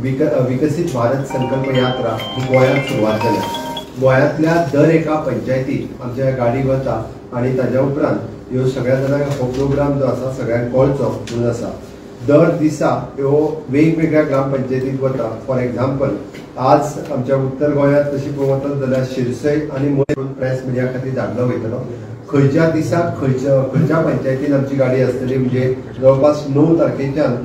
विकसीत भारत संकल्प यात्रा ही गोंयांत सुरवात जाल्या. गोंयांतल्या दर एका पंचायतीत आमच्या गाडी वता आनी ताज्या उपरांत ह्यो सगळ्या जाणांक हो प्रोग्राम जो आसा सगळ्यांक कळचो म्हणून आसा. दर दिसा ह्यो वेगवेगळ्या ग्रामपंचायतीत वता. फॉर एक्झाम्पल आज आमच्या उत्तर गोंयांत तशी पळोवंक वतात जाल्यार शिरसय आनी मयें प्रेस मिडिया खातीर धाडलो वयतलो. खंयच्या दिसाक खंयच्या पंचायतीन आमची गाडी आसतली म्हणजे जवळपास 9 तारखेच्यान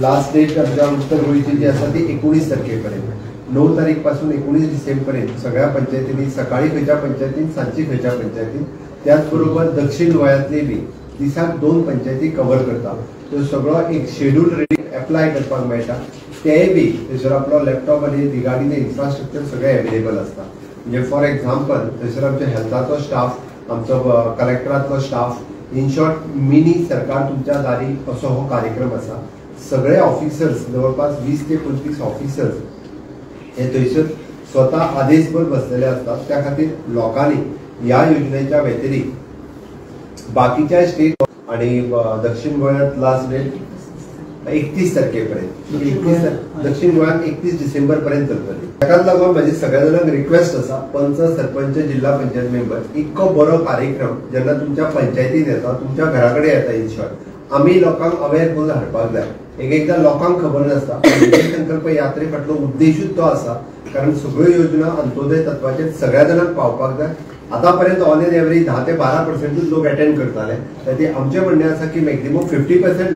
लास्ट डेट आमच्या उत्तर गोंयची जी आसा ती 19 तारखे पर्यंत, 9 तारीख पासून 19 डिसेंबर पर्यंत सगळ्या पंचायतींनी सकाळी खंयच्या पंचायतीन, सांजची खंयच्या पंचायतीन, त्याचबरोबर दक्षिण गोंयांतली बी दिसाक 2 पंचायती कवर करता. तो सगळो एक शेड्यूल रेडी एप्लाय करपाक मेळटा. तेय बी थंयसर आपलो लॅपटॉप आनी रिगार्डिंग the infrastructure सगळें एवेलेबल आसता. म्हणजे फॉर एक्झाम्पल थंयसर आमच्या हेल्थाचो स्टाफ, आमचो कलेक्टरांतलो स्टाफ, इन शॉर्ट मिनी सरकार तुमच्या दारी असो हो कार्यक्रम आसा. सगळे ऑफिसर्स जवळपास 20 ते 25 ऑफिसर्स हे थंयसर स्वता आदेशभर बसलेले आसतात. त्या खातीर लोकांनी ह्या योजनेच्या व्यतिरिक्त बाकीच्या स्टेट आणि दक्षिण गोंयांत लास्ट डेट 31 तारखे पर्यंत, दक्षिण गोंयांत 31 डिसेंबर पर्यंत चलतली. ताकाच लागून म्हाजी सगळ्या जाणांक रिक्वेस्ट आसा, पंच, सरपंच, जिल्हा पंचायत मेंबर, इतको बरो कार्यक्रम जेन्ना तुमच्या पंचायतीन येता, तुमच्या घरा कडेन येता, इन शॉर्ट आमी लोकांक अवेर करून हाडपाक जाय. एक एकदां लोकांक खबर नासता. विजय संकल्प यात्रे फाटलो उद्देशूच तो आसा, कारण सगळ्यो योजना अंत्योदय तत्वाचेर सगळ्या जाणांक पावपाक जाय. आतापर्यंत ऑन एन एवरेज 10 ते 12% लोक अटेंड करताले. ते आमचें म्हणणें आसा की मॅक्झिमम 50%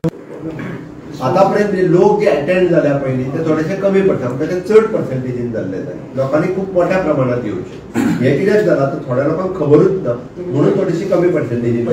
आतापर्यंत लोक जे अटेंड जाल्या पयलीं ते थोडेशे कमी पडटा, म्हणजे चड पर्सेंटेजीन जाल्ले जाय. लोकांनी खूब मोठ्या प्रमाणात येवचें. हें कित्याक जालां तर थोड्या लोकांक खबरूच ना म्हणून थोडीशी कमी पर्सेंटेजीन.